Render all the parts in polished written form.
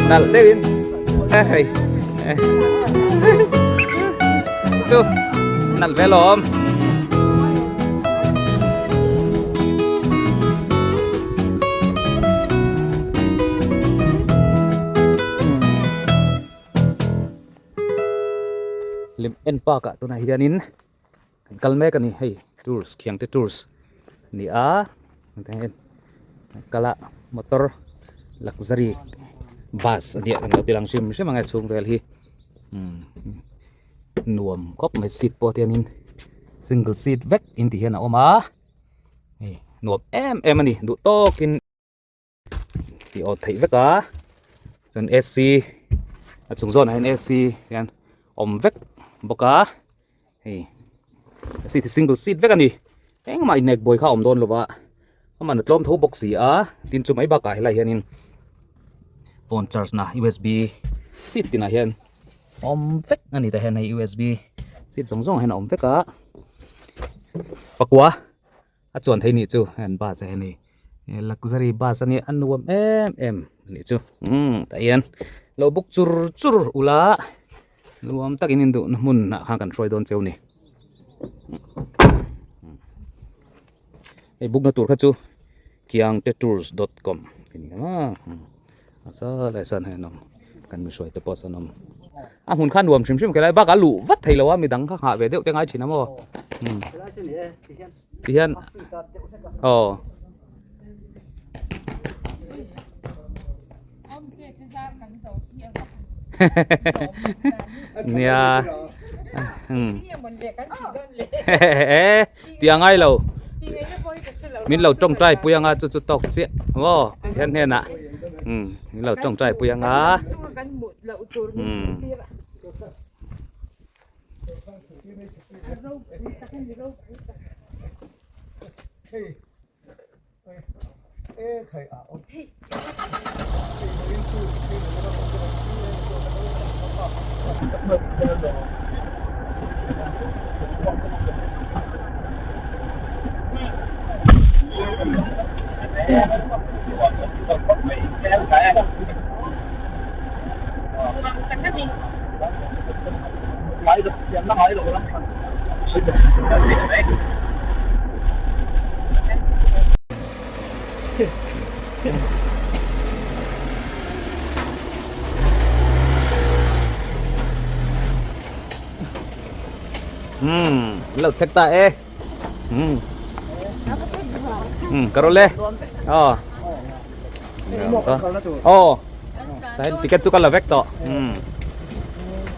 Nalh deuhin hei chu nalh ve lawm. Lim en park ah tunah hianin kan kal mek a ni hei tours khiangte tours a ni a kal a motor luxury bus a nia kan lo ti lang hrim hrim ang e chhung vel hi umm nuam khawp mai seat pawh te hianin single seat vek in ti hian a awm a hei nuam em em a ni duh tawkin. Tih awt theih vek a chuan ac a chung zawnah hian ac hian awm vek bawk a hei seat hi single seat vek a ni engmah innek buai kha a awm dawn lo va amah na tlawm tho bawk si a tin chu mai bakah helaiah hianin phone charge na usb seat tinah hian awm vek a ni tah hian hei usb seat zawng zawng ah hian a awm vek a pakua. A chuan thei nih chu an bus ah hian hei luxury bus a nia a nuam em em a nih chu umm tah hian lo buk chur chur ula nuam takin in duhna hmun ah khan kan hruai dawn cheu a ni hei bukna tur kha chu khiangte tours dot com a ni ang a a zalai sawn hei an awm kan mi hruai te pawh sawn an awm a hmun kha nuam hrim hrim khelai bakah a luh vat thei lo a midang kha nghah ve deuh te ngai thin a maw umm ti hian aw nia umm tih a ngai lo min lo tawngtai pui anga chu chu tawk chiah maw Pathian hnenah umm min lo tawngtai pui anga umm. Umm lo check ta e umm umm ka rawn le aw aw tah hian ticket chu ka la vek tawh umm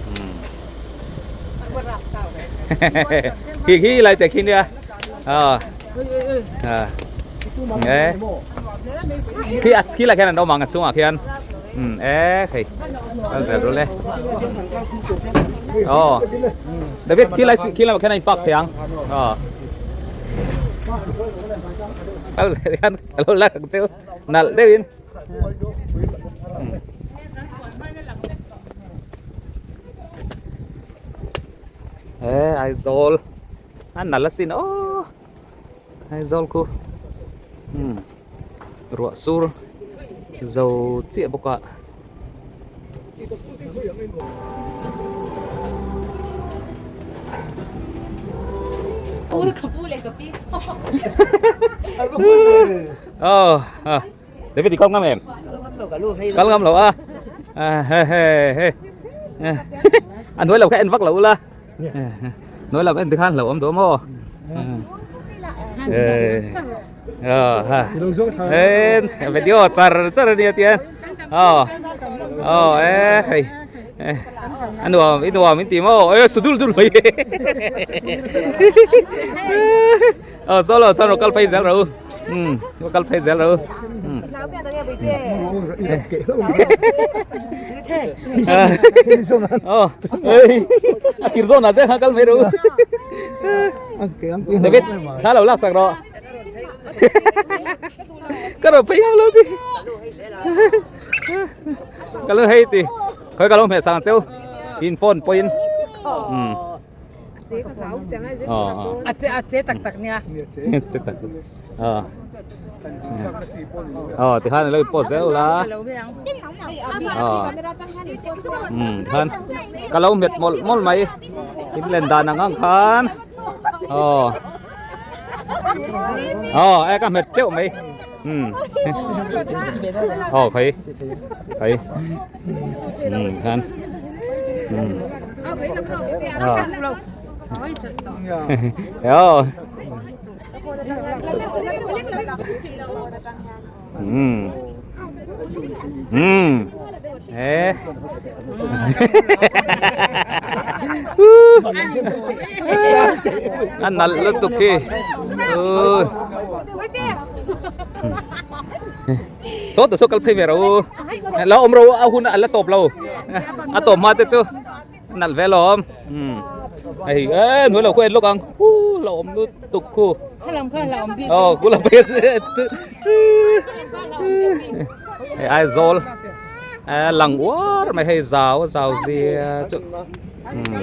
umm khi khi lai te khi nia aw à e khi at khi là khian an awm ang a chungah khian um e hei kal zel ru le aw David khi lai khi lamah khian a in park thei ang aw kal zel hian ka lo la ang cheu nalh deuhin e Aizawl a nalh asin aw Aizawl khu umm ruah sur zo chiah bawk a. Aw a David i kal ngam em? Kal ngam lo a he he he a hnuai lo kha en vak lo ula. Nói là bên thứ hai là ôm đồ mò. Ê, video char char đi tiền. Ờ. Ờ ê hay. Anh nuam, anh nuam, anh tìm ô. Ê, sudul dul mày. Ờ, sao rồi, sao rồi kal phei zel rồi. Ừ, kal phei zel rồi. Ừ. Ờ, a thir zawn ah zel kha kal mai ru. David, thla lo lak sak rawh. Ka rawh phei ngam lo chi. Ka lo hei ti. Khoi ka lo hmeh sang cheu. In phone pawhin. Um. A che a che tak tak nia. Che tak. Ờ. Aw tikhan ilo in post zeuh la. Aw umm tikhan ka lo hmet mawlh mawlh mai in len dan ang ang khan aw aw e ka hmet teuh mai umm aw khawi khawi umm tikhan umm aw aw. Umm umm e a nalh lutuk khi ui saw ta saw kal phei ve rawh u la awm rawh u a hun a la tawp lo a tawp hma te chu. Nalh ve alawm umm hei e hnuai lo khu en lawk ang hu la awm lutuk khu aw khu lam phei hei Aizawl a lang uar mai hei zau zau zia chu umm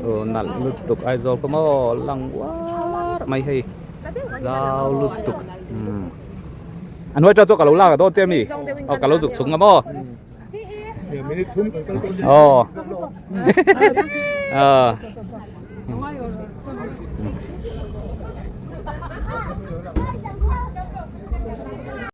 aw nalh lutuk Aizawl khaw maw lang uar mai hei zau lutuk umm a hnuai ṭang chu ka lo lak dawn che ami aw ka lo zuk chhung ang maw. Aw.